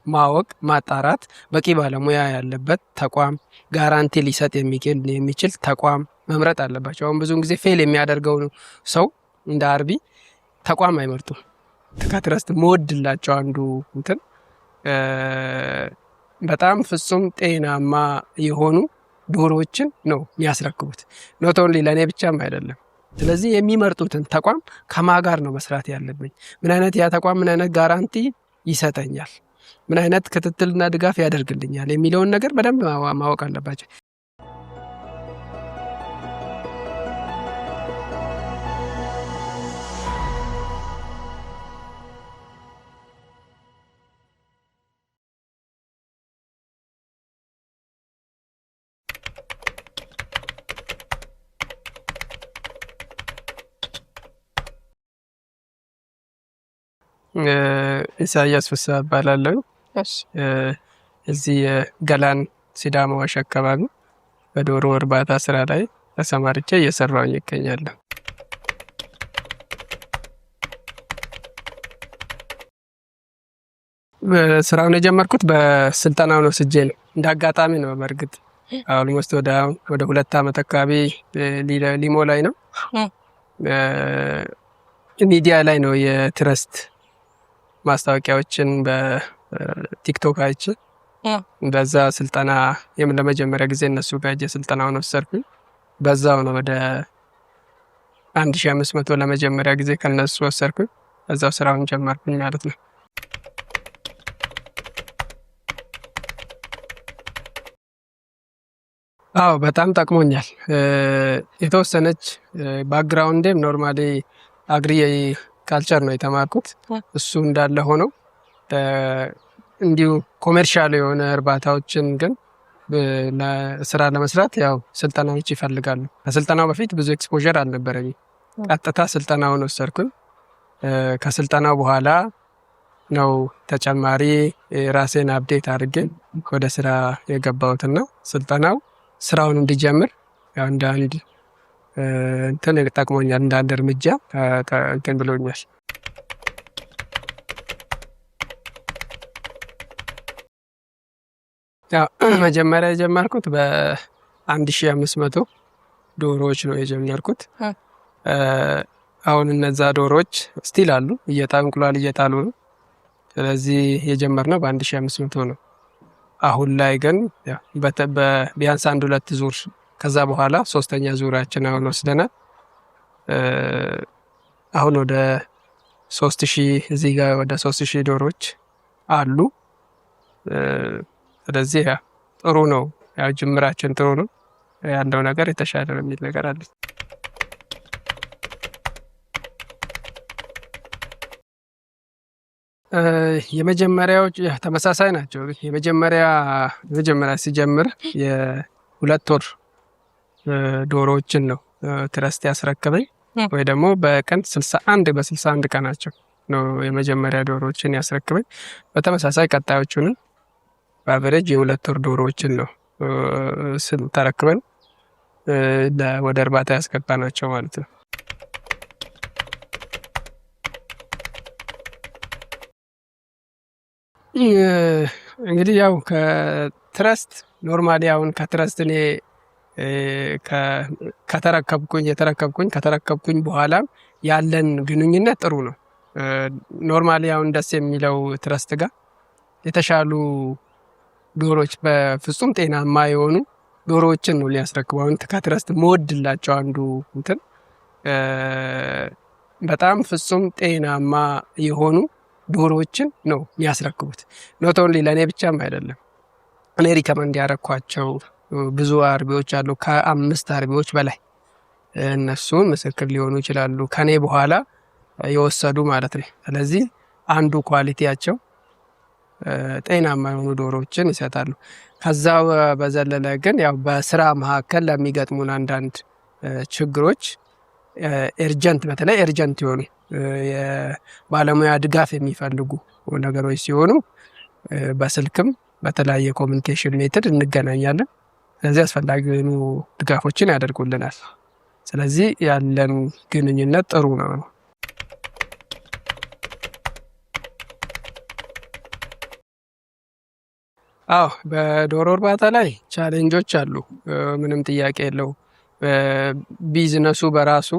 ማወቅ፣ ማጣራት፣ በቂ ባለሙያ ያለበት ተቋም፣ guarantee ሊሰጥ የሚችል ተቋም መምረጥ አለባቸው። አሁን ብዙውን ጊዜ fail የሚያደርገው ሰው እንደ አርቢ ተቋም አይመርጡም። ከትረስት መወድላቸው አንዱ እንትን በጣም ፍጹም ጤናማ የሆኑ ዶሮዎችን ነው የሚያስረክቡት። Not only ለእኔ ብቻም አይደለም። ስለዚህ የሚመርጡትን ተቋም ከማን ጋር ነው መስራት ያለብኝ፣ ምን አይነት ያ ተቋም ምን አይነት guarantee ይሰጠኛል፣ ምን አይነት ክትትልና ድጋፍ ያደርግልኛል የሚለውን ነገር በደንብ ማወቅ አለባቸው። ኢሳያስ ፍስሐ እባላለሁ። እዚህ የገላን ሲዳማ ዋሽ አካባቢ በዶሮ እርባታ ስራ ላይ ተሰማርቼ እየሰራሁኝ ይገኛለሁ። ስራውን የጀመርኩት በስልጠናውን ወስጄ ነው። እንደ አጋጣሚ ነው። በእርግጥ almost ወደ 2 ዓመት አካባቢ ሊሞላኝ ነው። ሚዲያ ላይ ነው የትረስት ማስታወቂያዎችን በቲክቶክ አይቼ በዛ ስልጠና ለመጀመሪያ ጊዜ እነሱ ጋር ሄጄ ስልጠናውን ወሰድኩኝ። በዛው ነው ወደ 1500 ለመጀመሪያ ጊዜ ከነሱ ወሰድኩኝ። በዛው ስራውን ጀመርኩኝ ማለት ነው። አዎ፣ በጣም ጠቅሞኛል። የተወሰነች background ኤም normally agriculture ነው የተማርኩት። እሱ እንዳለ ሆኖ እንዲሁ commercial የሆነ እርባታዎችን ግን ስራ ለመስራት ያው ስልጠናዎች ይፈልጋሉ። ከስልጠናው በፊት ብዙ exposure አልነበረኝም። ቀጥታ ስልጠናውን ወሰድኩኝ። ከስልጠናው በኋላ ነው ተጨማሪ ራሴን update አድርጌ ወደ ስራ የገባሁትና ስልጠናው ስራውን እንዲጀምር ያው እንደ አንድ እንትን ጠቅሞኛል፣ እንደ አንድ እርምጃ እንትን ብሎኛል። ያው መጀመሪያ የጀመርኩት በ1500 ዶሮዎች ነው የጀመርኩት። አሁን እነዛ ዶሮዎች still አሉ፣ እንቁላል እየጣሉ ነው። ስለዚህ የጀመርነው በ1500 ነው። አሁን ላይ ግን ቢያንስ አንድ ሁለት ዙር፣ ከዛ በኋላ ሶስተኛ ዙሪያችን አሁን ወስደናል። አሁን ወደ 3000፣ እዚህ ጋር ወደ 3000 ዶሮዎች አሉ። ስለዚህ ጥሩ ነው። ያው ጅምራችን ጥሩ ነው፣ ያለው ነገር የተሻለ ነው የሚል ነገር አለ። የመጀመሪያዎች ተመሳሳይ ናቸው። የመጀመሪያ ሲጀምር የ2 ወር ዶሮዎችን ነው ትረስት ያስረከበኝ፣ ወይ ደግሞ በቀን 61 በ61 ቀናቸው ነው የመጀመሪያ ዶሮዎችን ያስረክበኝ። በተመሳሳይ ቀጣዮቹንም በ average የ2 ወር ዶሮዎችን ነው ተረክበን ወደ እርባታ ያስገባናቸው ማለት ነው። እንግዲህ ያው ከትረስት normally አሁን ከትረስት እኔ ከተረከብኩኝ የተረከብኩኝ ከተረከብኩኝ በኋላ ያለን ግንኙነት ጥሩ ነው። Normally አሁን ደስ የሚለው ትረስት ጋር የተሻሉ ዶሮች፣ በፍጹም ጤናማ የሆኑ ዶሮዎችን ነው ሊያስረክቡ። አሁን ከትረስት መወድላቸው አንዱ እንትን በጣም ፍጹም ጤናማ የሆኑ ዶሮዎችን ነው የሚያስረክቡት። Not only ለእኔ ብቻም አይደለም። እኔ recommend ያደረኳቸው ብዙ አርቢዎች አሉ፣ ከአምስት አርቢዎች በላይ፣ እነሱን ምስክር ሊሆኑ ይችላሉ። ከኔ በኋላ የወሰዱ ማለት ነው። ስለዚህ አንዱ quality ያቸው ጤናማ የሆኑ ዶሮዎችን ይሰጣሉ። ከዛ በዘለለ ግን ያው በስራ መካከል ለሚገጥሙን አንዳንድ ችግሮች urgent፣ በተለይ urgent የሆኑ የባለሙያ ድጋፍ የሚፈልጉ ነገሮች ሲሆኑ በስልክም በተለያየ communication method እንገናኛለን። ስለዚህ አስፈላጊ የሆኑ ድጋፎችን ያደርጉልናል። ስለዚህ ያለን ግንኙነት ጥሩ ነው። አዎ፣ በዶሮ እርባታ ላይ challenge ኦች አሉ። ምንም ጥያቄ የለው። ቢዝነሱ በራሱ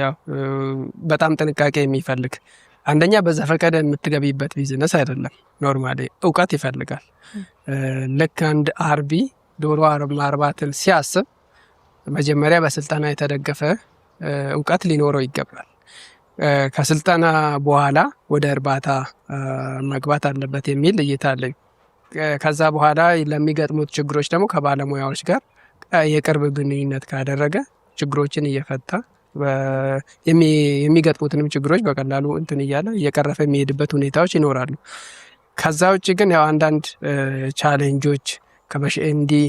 ያው በጣም ጥንቃቄ የሚፈልግ፣ አንደኛ በዘፈቀደ የምትገቢበት ቢዝነስ አይደለም። Normally እውቀት ይፈልጋል። ልክ አንድ አርቢ ዶሮ ማርባትን ሲያስብ መጀመሪያ በስልጠና የተደገፈ እውቀት ሊኖረው ይገባል። ከስልጠና በኋላ ወደ እርባታ መግባት አለበት የሚል እይታ አለኝ። ከዛ በኋላ ለሚገጥሙት ችግሮች ደግሞ ከባለሙያዎች ጋር የቅርብ ግንኙነት ካደረገ ችግሮችን እየፈታ የሚገጥሙትንም ችግሮች በቀላሉ እንትን እያለ እየቀረፈ የሚሄድበት ሁኔታዎች ይኖራሉ። ከዛ ውጭ ግን ያው አንዳንድ challenge ኦች እንዲህ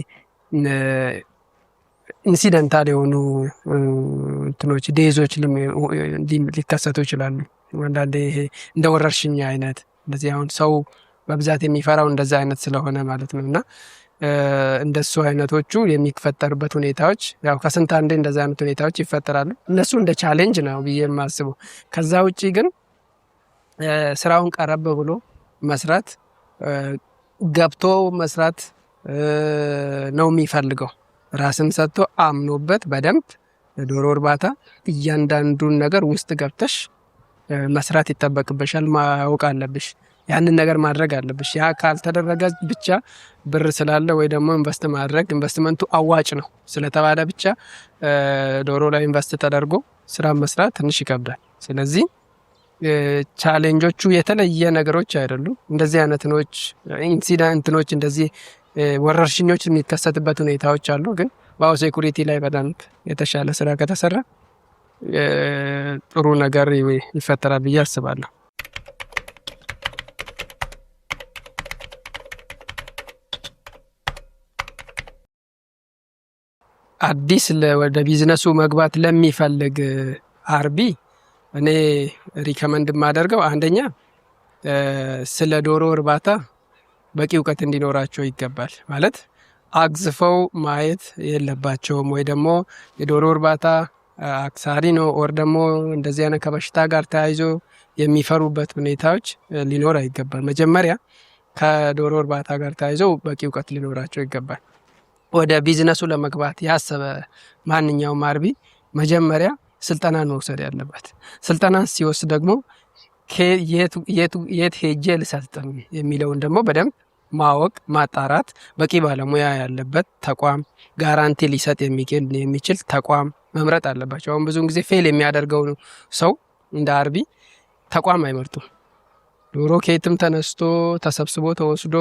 incidental የሆኑ እንትኖች፣ death ኦች ሊከሰቱ ይችላሉ። አንዳንዴ ይሄ እንደ ወረርሽኝ አይነት እንደዚህ አሁን ሰው በብዛት የሚፈራው እንደዛ አይነት ስለሆነ ማለት ነው። እና እንደሱ አይነቶቹ የሚፈጠሩበት ሁኔታዎች ያው ከስንት አንዴ እንደዛ አይነት ሁኔታዎች ይፈጠራሉ። እነሱ እንደ challenge ነው ብዬ የማስበው። ከዛ ውጪ ግን ስራውን ቀረብ ብሎ መስራት፣ ገብቶ መስራት ነው የሚፈልገው። ራስን ሰጥቶ አምኖበት በደንብ ዶሮ እርባታ እያንዳንዱን ነገር ውስጥ ገብተሽ መስራት ይጠበቅብሻል። ማወቅ አለብሽ። ያንን ነገር ማድረግ አለብሽ። ያ ካልተደረገ ብቻ ብር ስላለ ወይ ደግሞ invest ማድረግ ኢንቨስትመንቱ አዋጭ ነው ስለተባለ ብቻ ዶሮ ላይ invest ተደርጎ ስራ መስራት ትንሽ ይከብዳል። ስለዚህ challenge ኦቹ የተለየ ነገሮች አይደሉም። እንደዚህ አይነትኖች incident ኦች፣ እንደዚህ ወረርሽኞች የሚከሰትበት ሁኔታዎች አሉ። ግን biosecurity ላይ በደንብ የተሻለ ስራ ከተሰራ ጥሩ ነገር ይፈጠራል ብዬ አስባለሁ። አዲስ ወደ ቢዝነሱ መግባት ለሚፈልግ አርቢ እኔ recommend የማደርገው አንደኛ ስለ ዶሮ እርባታ በቂ እውቀት እንዲኖራቸው ይገባል። ማለት አግዝፈው ማየት የለባቸውም፣ ወይ ደግሞ የዶሮ እርባታ አክሳሪ ነው or ደግሞ እንደዚህ አይነት ከበሽታ ጋር ተያይዞ የሚፈሩበት ሁኔታዎች ሊኖር አይገባም። መጀመሪያ ከዶሮ እርባታ ጋር ተያይዞ በቂ እውቀት ሊኖራቸው ይገባል። ወደ ቢዝነሱ ለመግባት ያሰበ ማንኛውም አርቢ መጀመሪያ ስልጠናን መውሰድ ያለበት። ስልጠናን ሲወስድ ደግሞ የት ሄጄ ልሰልጥን የሚለውን ደግሞ በደንብ ማወቅ፣ ማጣራት፣ በቂ ባለሙያ ያለበት ተቋም፣ guarantee ሊሰጥ የሚችል ተቋም መምረጥ አለባቸው። አሁን ብዙውን ጊዜ fail የሚያደርገው ሰው እንደ አርቢ ተቋም አይመርጡም። ዶሮ ከየትም ተነስቶ ተሰብስቦ ተወስዶ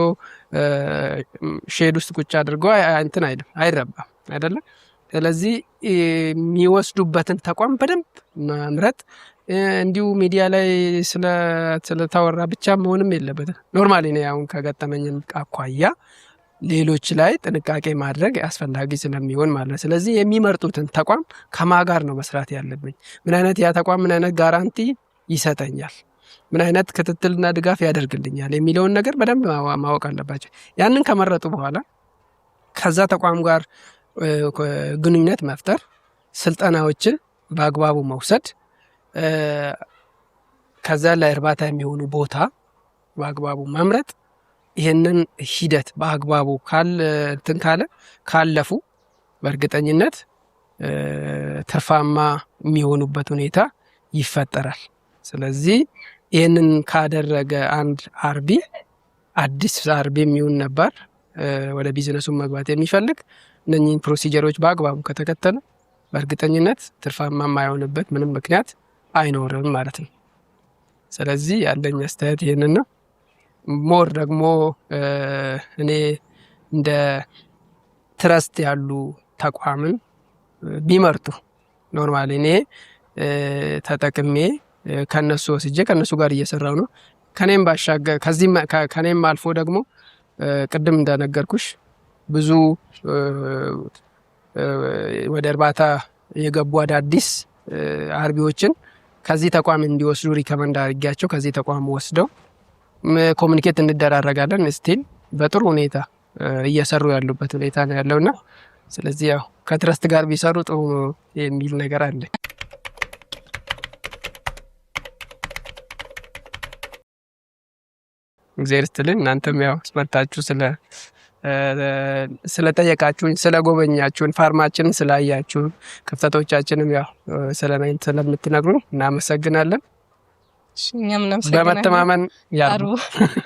shed ውስጥ ቁጭ አድርጎ እንትን አይልም፣ አይረባም አይደለም። ስለዚህ የሚወስዱበትን ተቋም በደንብ መምረጥ፣ እንዲሁ ሚዲያ ላይ ስለተወራ ብቻ መሆንም የለበትም። Normally እኔ አሁን ከገጠመኝ አኳያ ሌሎች ላይ ጥንቃቄ ማድረግ አስፈላጊ ስለሚሆን ማለት ነው። ስለዚህ የሚመርጡትን ተቋም ከማን ጋር ነው መስራት ያለብኝ፣ ምን አይነት ያ ተቋም ምን አይነት guarantee ይሰጠኛል፣ ምን አይነት ክትትልና ድጋፍ ያደርግልኛል የሚለውን ነገር በደንብ ማወቅ አለባቸው። ያንን ከመረጡ በኋላ ከዛ ተቋም ጋር ግንኙነት መፍጠር፣ ስልጠናዎችን በአግባቡ መውሰድ፣ ከዛ ለእርባታ የሚሆኑ ቦታ በአግባቡ መምረጥ፣ ይህንን ሂደት በአግባቡ እንትን ካለ ካለፉ በእርግጠኝነት ትርፋማ የሚሆኑበት ሁኔታ ይፈጠራል። ስለዚህ ይህንን ካደረገ አንድ አርቢ፣ አዲስ አርቢ የሚሆን ነባር ወደ ቢዝነሱ መግባት የሚፈልግ፣ እነኚህን procedure ኦች በአግባቡ ከተከተለ በእርግጠኝነት ትርፋማ የማይሆንበት ምንም ምክንያት አይኖርም ማለት ነው። ስለዚህ ያለኝ አስተያየት ይህንን ነው። More ደግሞ እኔ እንደ Trust ያሉ ተቋምን ቢመርጡ፣ normally እኔ ተጠቅሜ ከነሱ ወስጄ ከነሱ ጋር እየሰራው ነው። ከኔም ባሻገር ከዚህም ከኔም አልፎ ደግሞ ቅድም እንደነገርኩሽ ብዙ ወደ እርባታ የገቡ አዳዲስ አርቢዎችን ከዚህ ተቋም እንዲወስዱ recommend አድርጊያቸው ከዚህ ተቋም ወስደው communicate እንደራረጋለን። Still በጥሩ ሁኔታ እየሰሩ ያሉበት ሁኔታ ነው ያለውና ስለዚህ ያው ከ Trust ጋር ቢሰሩ ጥሩ ነው የሚል ነገር አለ። እግዚአብሔር ይስጥልን። እናንተም ያው መጥታችሁ ስለጠየቃችሁኝ፣ ስለጎበኛችሁን፣ farm ኣችንን ስላያችሁ፣ ክፍተቶቻችንም ያው ስለምትነግሩን እናመሰግናለን። እኛም እናመሰግናለን። በመተማመን ያርቡ። አርቡ።